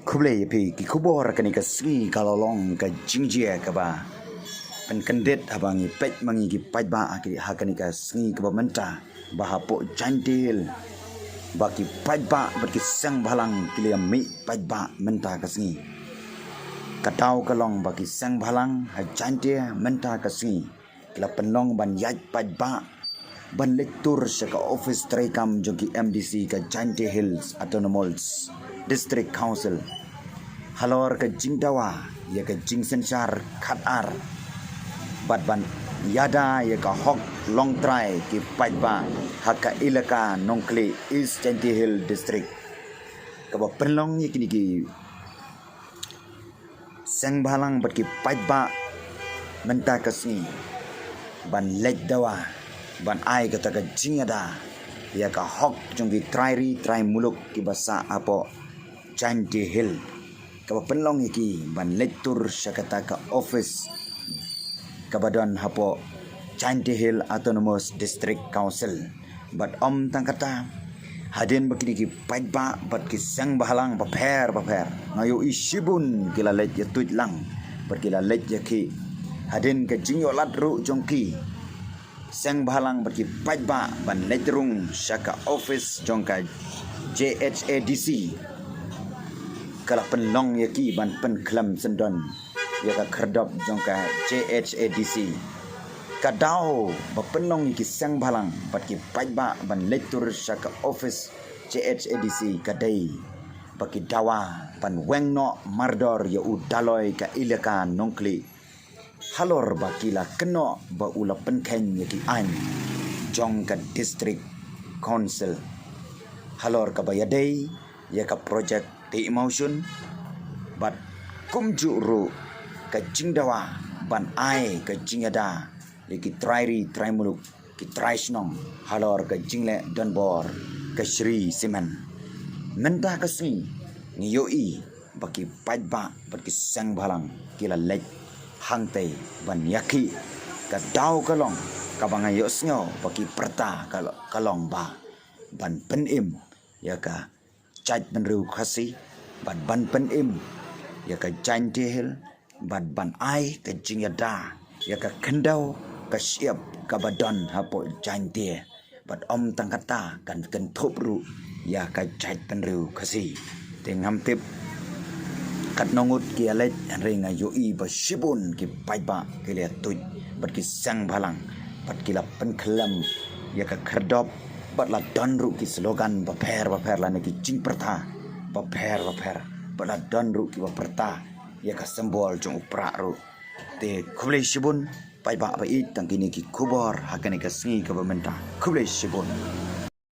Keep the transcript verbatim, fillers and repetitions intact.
Khublei ïa phi, ki khubor kane ka sngi ka la long ka jingjia kaba pynkyndit haba ngi peit ma ngi ki paidbah ha kane ka sngi kaba mynta, ba hapoh Jaintia Hills ba ki paidbah bad ki seng bhalang ki la mih paidbah mynta ka sngi. Ka daw ka long ba ki seng bhalang ha Jaintia mynta ka sngi ki la pynlong ban ïaid paidbah ban leit tur sha ka office treikam jong ki M D C ka Jaintia Hills Autonomous District Council halor ka jingdawa ïa ka jingsynshar khatar bad ban ïada ïa ka hok longtrai ki paidbah ha ka ilaka Nongkli, East Jaintia Hills District, kaba pynlong ïa kine ki seng bhalang bad ki paidbah mynta ka sngi ban leit dawa ban ai kata ka jingïada ïa ka hok jong ki trai ri trai muluk kiba sah hapoh Jaintia Hills, kaba pynlong ïa ki ban leit tur sha kata ka office kaba don hapoh Jaintia Hills Autonomous District Council. Bad ym tang kata, hadien ba kine ki paidbah bad ki seng bhalang bapher bapher, nga ïohi shibun ki la leit ïa tuid lang bad ki la leit ïa khih hadien ka jingïoh lad ruh jong ki seng bhalang bad ki paidbah ban leit rung sha ka office jong ka J H A D C, ka la pynlong ïa ki ban pynkhlem syndon ïa ka khyrdop jong ka J H A D C. Ka daw ba pynlong ïa ki seng bhalang bad ki paidbah ban leit tur sha ka office J H A D C ka dei ba ki dawa ban weng noh mardor ïa u daloi ka ilaka Nongkli halor ba ki la kynnoh ba u la pynkheiñ ïa ki aiñ jong ka District Council halor kaba ïadei ïa ka project Tih Mawshun bad kumjuh ruh ka jingdawa ban ai ka jingïada ïa ki trai ri trai muluk, ki trai shnong halor ka jingleh donbor ka Shree Cement. Mynta ka sngi ngi ïohi ba ki paidbah bad ki seng bhalang ki la leit hangtei ban ïakhih. Ka daw ka long kaba nga ïohsngew ba ki pyrta ka long ba ban pynim ïa ka jaitbynriew Khasi bad ban pynim ïa ka Jaintia Hills bad ban ai ka jingïada ïa ka khyndew ka shyiap kaba don hapoh Jaintia. Bad ym tang kata, kan kynthup ruh ïa ka jaitbynriew Khasi. Te ngam tip katno ngut ki ïa leit, hynrei nga ïohi ba shibun ki paidbah ki la ïa tuid bad ki seng bhalang bad ki la pynkhlem ïa ka khyrdop bad la don ruh ki slogan bapher bapher lane ki jingpyrta bapher bapher bad la don ruh kiba pyrta ïa ka symbol jong u prah ruh. Te khublei shibun paidbah ba ïeit, tang kine ki khubor ha kane ka sngi kaba mynta. Khublei shibun.